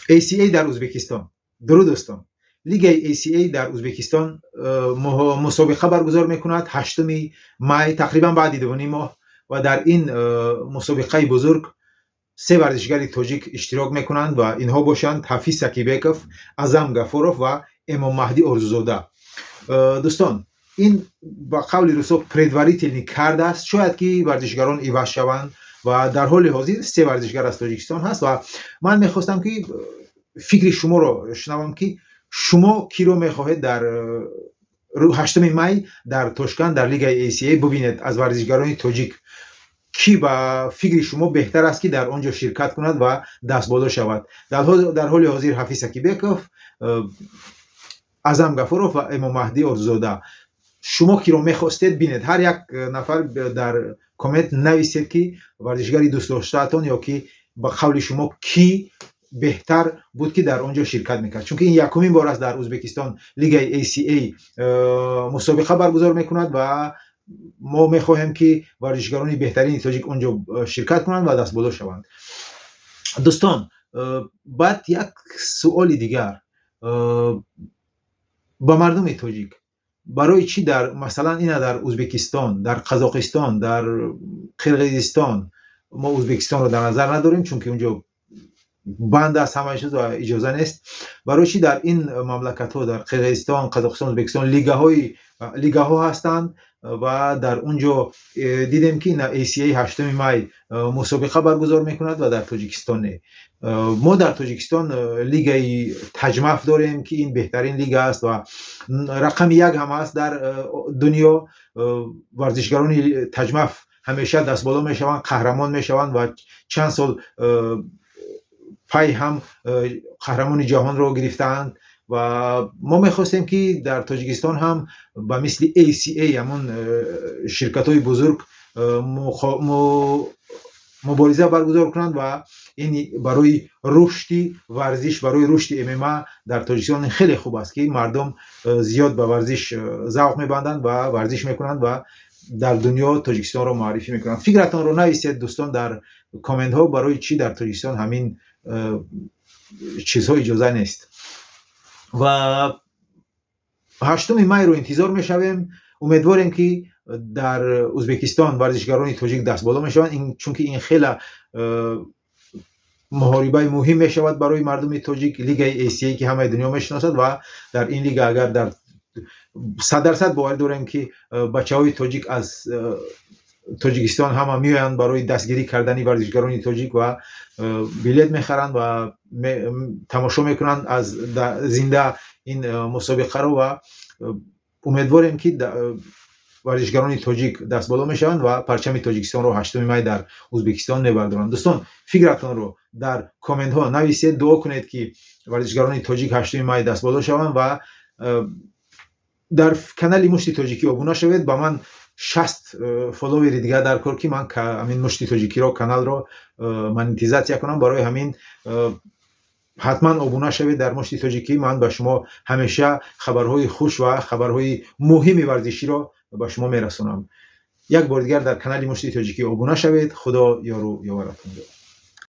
ACA дар Узбекистон. Дуруд, дӯстон! Лигаи ACA дар Узбекистон мусобиқа баргузор мекунад 8 май, тақрибан баъди 2,5 моҳ, ва дар ин мусобиқаи бузург се варзишгари тоҷик иштирок мекунанд ва инҳо бошанд Ҳафиз Сакибеков, Аъзам Гафуров ва Эмоммаҳдӣ Орзузода. Дӯстон, ин ба қавли русо предварительный кард аст. Шояд ки варзишгарон иваз шаванд ва дар ҳоли ҳозир се варзишгар аз Тоҷикистон ҳаст. Ва ман мехостам, ки фикри шуморо шунавам, ки шумо киро мехоҳед дар 8 май дар Тошканд дар лигаи ACA бубинед. Аз варзишгарони тоҷик кӣ ба фикри шумо беҳтар аст, ки дар он ҷо ширкат кунад ва дастболо шавад? Дар ҳоли ҳозир Ҳафиз Сакибеков, Аъзам Гафуров ва Эмоммаҳдӣ Орзузода. Шумо киро мехостед бинед? Ҳар як нафар дар коммент нависед, ки варзишгари дӯстдоштаатон ё ки ба қавли шумо кӣ беҳтар буд, ки дар он ҷо ширкат мекард, чунки ин якумин бор аст, дар Узбекистон лигаи ACA мусобиқа баргузор мекунад ва мо мехоҳем, ки варзишгарони беҳтарини тоҷик он ҷо ширкат кунанд ва дастболо шаванд. Дӯстон, баъд як суоли дигар ба мардуми тоҷик: барои чӣ дар, масалан, ина дар Узбекистон, дар Қазоқистон, дар Қирғизистон, мо Узбекистонро дар назар надорем, чунки он ҷо банд аст ҳамаи чиз ва иҷоза нест, барои чӣ дар ин мамлакатҳо, дар Қирғизистон, Қазоқистон, Узбекистон лигаҳо ҳастанд ва дар он ҷо дидем, ки на ACA 8 май мусобиқа баргузор мекунад ва дар Тоҷикистон не? Мо дар Тоҷикистон лигаи Таҷмаф дорем, ки ин беҳтарин лига аст ва рақами як ҳам аст дар дунё. Варзишгарони Таҷмаф ҳамеша дастболо мешаванд, қаҳрамон мешаванд ва чанд сол пай ҳам қаҳрамони ҷаҳонро гирифтаанд. Ва мо мехостем, ки дар Тоҷикистон ҳам ба мисли ACA ҳамон ширкатҳои бузург мубориза баргузор кунанд. Ва ин барои рушди варзиш, барои рушди ММА дар Тоҷикистон хеле хуб аст, ки мардум зиёд ба варзиш завқ мебанданд ва варзиш мекунанд ва дар дунё Тоҷикистонро муаррифӣ мекунанд. Фикратонро нависед, дӯстон, дар комментҳо: барои чӣ дар Тоҷикистон ҳамин чизҳо иҷоза нест? Ва 8 майро интизор мешавем. Умедворем, ки дар Узбекистон варзишгарони тоҷик дастболо мешаванд, чунки ин хела муҳорибаи муҳим мешавад барои мардуми тоҷик. Лигаи ACA, ки ҳамаи дунё мешиносад, ва дар ин лига агар дар 100% боварӣ дорем, ки бачаҳои тоҷик аз Тоҷикистон ҳама меоянд барои дастгирӣ кардани варзишгарони тоҷик ва билет мехаранд ва тамошо мекунанд аз зинда ин мусобиқаро. Ва умедворем, ки варзишгарони тоҷик дастболо мешаванд ва парчами Тоҷикистонро 8 май дар Узбекистон мебардоранд. Дӯстон, фикратонро дар комментҳо нависед. Дуо кунед, ки варзишгарони тоҷик 8 май дастболо шаванд, ва дар канали Мушти Тоҷикӣ обуна шавед. Ба ман 60 фолловери дигар дар кор, ки ман ҳамин Мушти Тоҷикиро, каналро монетизатсия кунам. Барои ҳамин ҳатман обуна шавед дар Мушти Тоҷикӣ. Ман ба шумо ҳамеша хабарҳои хуш ва хабарҳои муҳими варзиширо ба шумо мерасонам. Як бори дигар дар канали Мушти Тоҷикӣ обуна шавед. Худо ёру ёваратон.